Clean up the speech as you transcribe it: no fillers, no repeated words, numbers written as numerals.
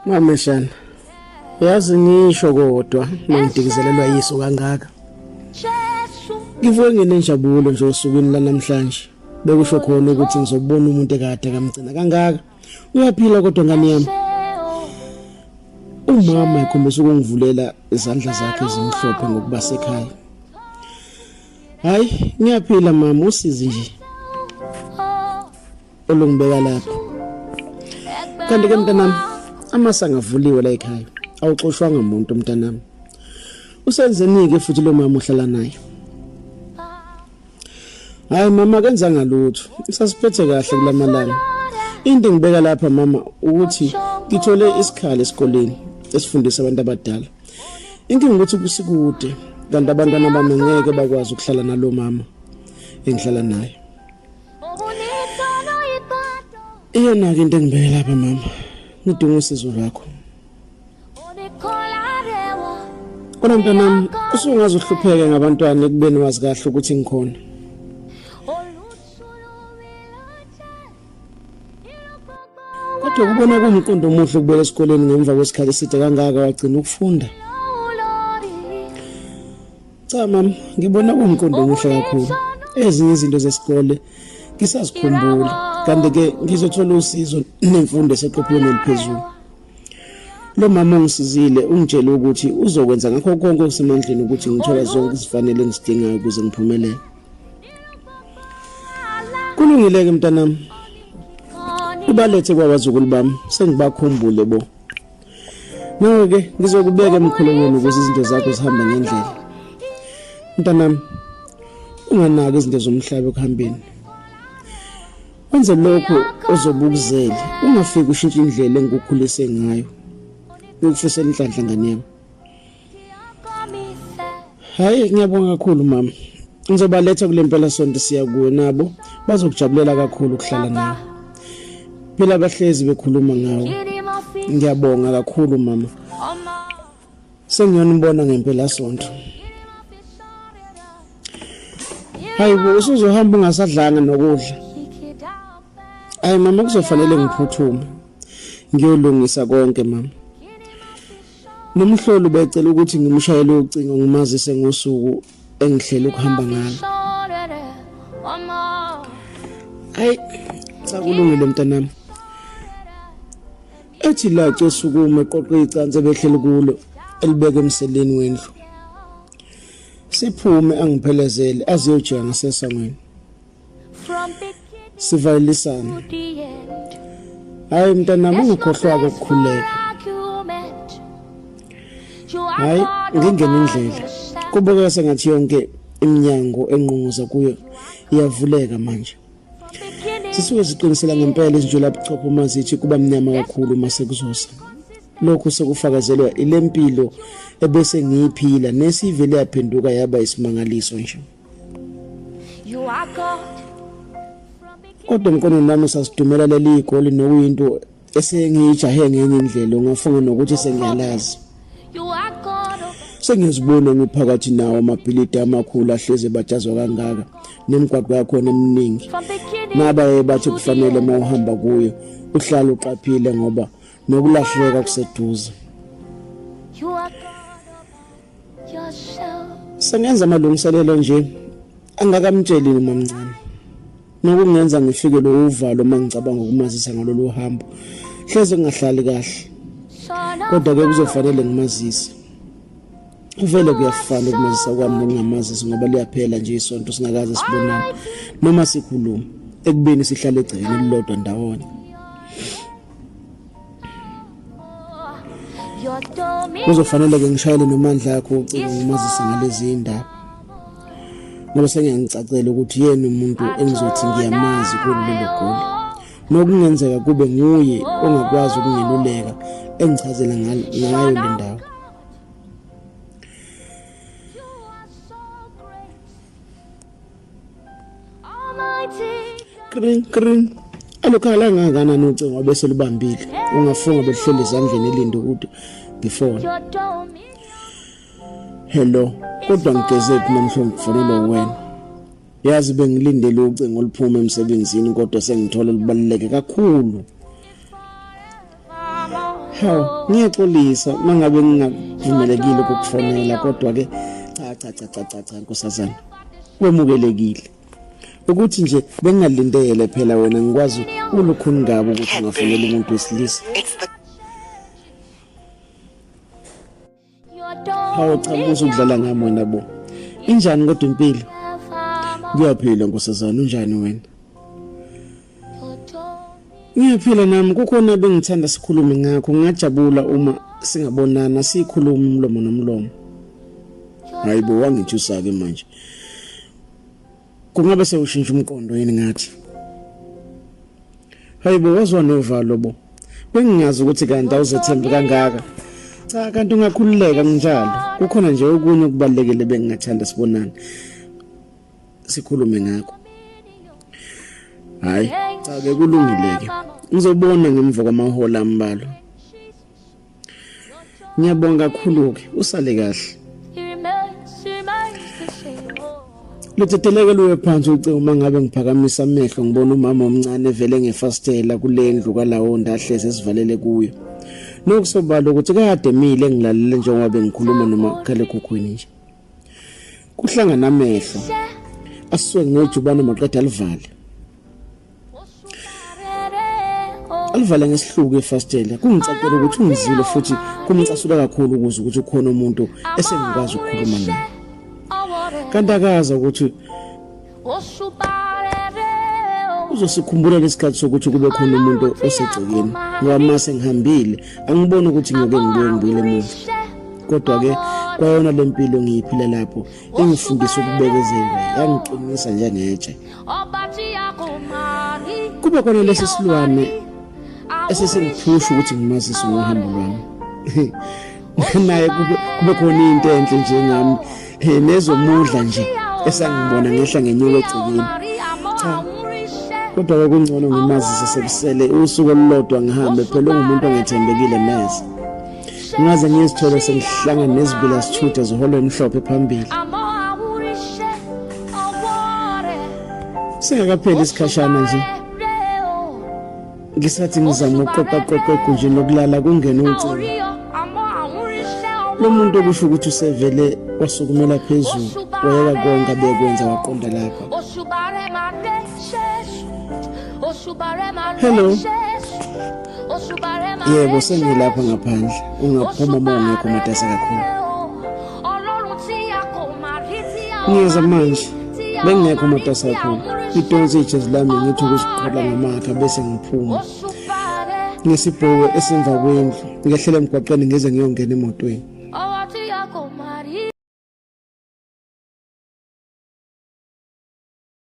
Mameshana. Yazi ngisho kodwa mangidikizelelwa yiso kangaka. Ngivuke nginenjabulo nje osukwini lanamhlanje. Bekusho khona ukuthi ngizobona umuntu ekade kamgcina kangaka. Uyaphila kodwa ngane yami. Umama ekhombisa ukungivulela izandla zakhe ezimhlophe ngokuba sekhaya. Hayi, ngiyaphila mama, usizi nje. Olungibeka lapho. Kanti ke mntanami, amasango avuliwe la ekhaya. Awuxoshwanga umuntu mntanami. Usenzeni-ke futhi lo mama ohlala naye? Hayi mama kenzanga lutho. Usasiphethe kahle kulamalanga. Into engibeka lapha mama ukuthi ngithole isikhala esikoleni esifundisa abantu abadala. Inkinga ukuthi kusikude kanti abantwana bami ngeke bakwazi ukuhlala nalo mama engihlala naye. Iyona-ke into engibeke lapha mama. Ngidinga usizo lwakho. Kodwa mntanami usungaze uhlupheke ngabantwana ekubeni wazi kahle ukuthi ngikhona. Kodwa kubona kuwumqondo omuhle ukubuyela esikoleni ngemva kwesikhathi eside kangaka wagcina ukufunda. Cha mama, ngibona kuwumqondo omuhle kakhulu. Ezinye izinto zesikole ngisazikhumbula kanti ke ngizothola usizo nemfundo eseqophelweni eliphezulu. Lo mama ongisizile ungitshele ukuthi uzokwenza ngakho konke okusemandleni ukuthi ngithola zonke izifanele engizidingayo ukuze ngiphumelele. Kulungile-ke mntanami. Ubalethe kwabazukulu bami sengibakhumbule bo. Nawe-ke ngizokubeka emkhulekweni ukuze izinto zakho zihambe ngendlela. Mntanami, unganaki izinto zomhlaba ekuhambeni. Wenze lokho ozobukuzele, ungafiki ushintshe indlela engikukhulise ngayo. Ngikufisela inhlanhla ngane yami. Hayi ngiyabonga kakhulu mama. Ngizobaletha kule mpela sonto siya kuwe nabo bazokujabulela kakhulu ukuhlala nawe. Phela bahlezi bekhuluma ngawe. Ngiyabonga kakhulu mama. Sengiyonibona ngempela sonto. Hayibo usuzohamba ungasadlanga nokudla. Hayi mama kuzofanele ngiphuthume. Ngiyolungisa konke mama. Nomhloli ubecela ukuthi ngimshayele ucingo ngimazise ngosuku engihlele ukuhamba ngalo. Hayi cha kulungile mntanami. Ethi lace sukume qoqe icansi ebehleli kulo elibeke emseleni wendlu. Siphume angiphelezele aziyojika ngasesangweni. Sivalelisana. Hayi mntanami ungakhohlwa ukukhuleka. Hayi ngingena indlela. Kubukeka sengathi yonke iminyango enqongoza kuyo iyavuleka manje. Sisuke siqinisela ngempela izinjula buchopho uma zithi kuba mnyama kakhulu uma sekuzosa. Lokhu sekufakazelwa ilempilo ebese ngiyiphila nesivele yaphenduka yaba isimangaliso nje. Kodwa emqondweni wami sasidumela leli igoli nokuyinto esengiyijahe ngenye indlela ungafunga nokuthi sengiyalazi. Sengiyazibona ngiphakathi nawo amabhilidi amakhulu ahlezi ebajazwa kangaka nemigwaqo yakhona eminingi. Nabaye bathi kufanele uma uhamba kuyo uhlale uqaphile ngoba nokulahleka kuseduze. Sengenza amalungiselelo nje angakamtsheli umamncane. Nokungenza ngifikelwe uvalo uma ngicabanga ukumazisa ngalolu hambo. Hleze ngingahlali kahle. Kodwa ke kuzofanele ngimazise. Vele kuyafana ukumazisa kwami nokungamazisi ngoba liyaphela nje isonto singakaze sibonane noma sikhuluma ekubeni sihlale egcekeni elilodwa ndawonye. Kuzofanele ke ngishayele nomandla akho ucingo ngimazise ngalezi indaba. Ngoba sengiyangicacela ukuthi yena umuntu engizothi ngiyamazi kulolu goli. Nokungenzeka kube nguye ongakwazi ukungeluleka engichazela ngayo le ndawo. Kring kring. Alukhala kangakanani ucingo wabe selubambile. Ungafunga behleli ezandleni elinde ukuthi ngifone. Hello, kodwa ngigezephi namhlanje ngifonelwa wena. Yazi bengilindele ucingo oluphuma emsebenzini kodwa sengithola lubaluleke kakhulu. Hawu, ngiyaxolisa mangabe ngingavumelekile ukukufonela, kodwa ke cha cha cha cha cha cha nkosazana, wemukelekile. Ukuthi nje bengingalindele phela wena, ngikwazi ulukhuni kabi ukuthi ungafonela umuntu wesilisa. Hawu cha, musa ukudlala ngami wena bo. Injani kodwa impilo? Ngiyaphila nkosazana, unjani wena? Ngiyaphila nami, kukhona bengithanda sikhulume ngakho, ngingajabula uma singabonana sikhulume umlomo nomlomo. Hayibo, wangithusa ke manje. Kungabe sewushintsha umqondo yini ngathi? Hayibo, wazwa novalo bo. Bengingazi ukuthi kanti awuzethembi kangaka. Cha, kanti ungakhululeka nginjalo. Kukhona nje okunye okubalulekile bengingathanda sibonane, sikhulume ngakho. Hayi cha ke, kulungile ke, ngizobona ngemva kwamahola ambalwa. Ngiyabonga kakhulu ke, usale kahle. Lutheteleke luye phansi ucingo. Uma ngabe ngiphakamisa amehlo, ngibona umama omncane evele ngefasitela kule ndlu kaLawonda ahlezi esivalele kuyo. Nokusobala ukuthi kade emile ngilalele njengoba bengikhuluma nomakhalekhukhwini nje. Kuhlangana amehlo, asuke ngejubane maqeda alivale, alivale ngesihluku efasitela. Kungicacela ukuthi ungizwile futhi kumcasula kakhulu ukuze ukuthi ukhona umuntu esengikwazi ukukhuluma naye, kanti akazi ukuthi uzosikhumbula lesikhathi sokuthi kube khona umuntu osegcekeni, ngoba mase ngihambile angiboni ukuthi ngiyoke ngibuye ngibuyele emuva. Kodwa-ke kwayona le mpilo ngiyiphila lapho ingifundisa ukubekezela, yangiqinisa njengetshe. Kuba khona lesi silwane esesengiphusha ukuthi ngimazise ngohambo lwami naye, kube khona into enhle njengami nezomudla nje esangibona ngehla ngenyuka egcekeni. Cha, kodwa ke kungcono ngimazise sekusele usuku olulodwa ngihambe. Phela ungumuntu ongethembekile neze. Ngingaze ngizithole sengihlangana nezibila sithutha ziholwa emhlophe phambili. Singakapheli isikhashana nje, ngisathi ngizama ukuqoqaqoqa egunjini lokulala, kungene ucingo. Lo muntu okusho ukuthi usevele wasukumela phezulu, wayeka konke abekwenza, waqonda lapha. Hello. Yebo, sengilapha ngaphandle, ungaphuma uma ungekho matasa kakhulu. Ngiyeza manje, bengingekho matasa kakhulu. Idonse ijezi lami, ngithi ukuziqhola ngamakha, bese ngiphuma ngesibhoko esimva kwendlu, ngehlele emgwaqeni ngize ngiyongena emotweni.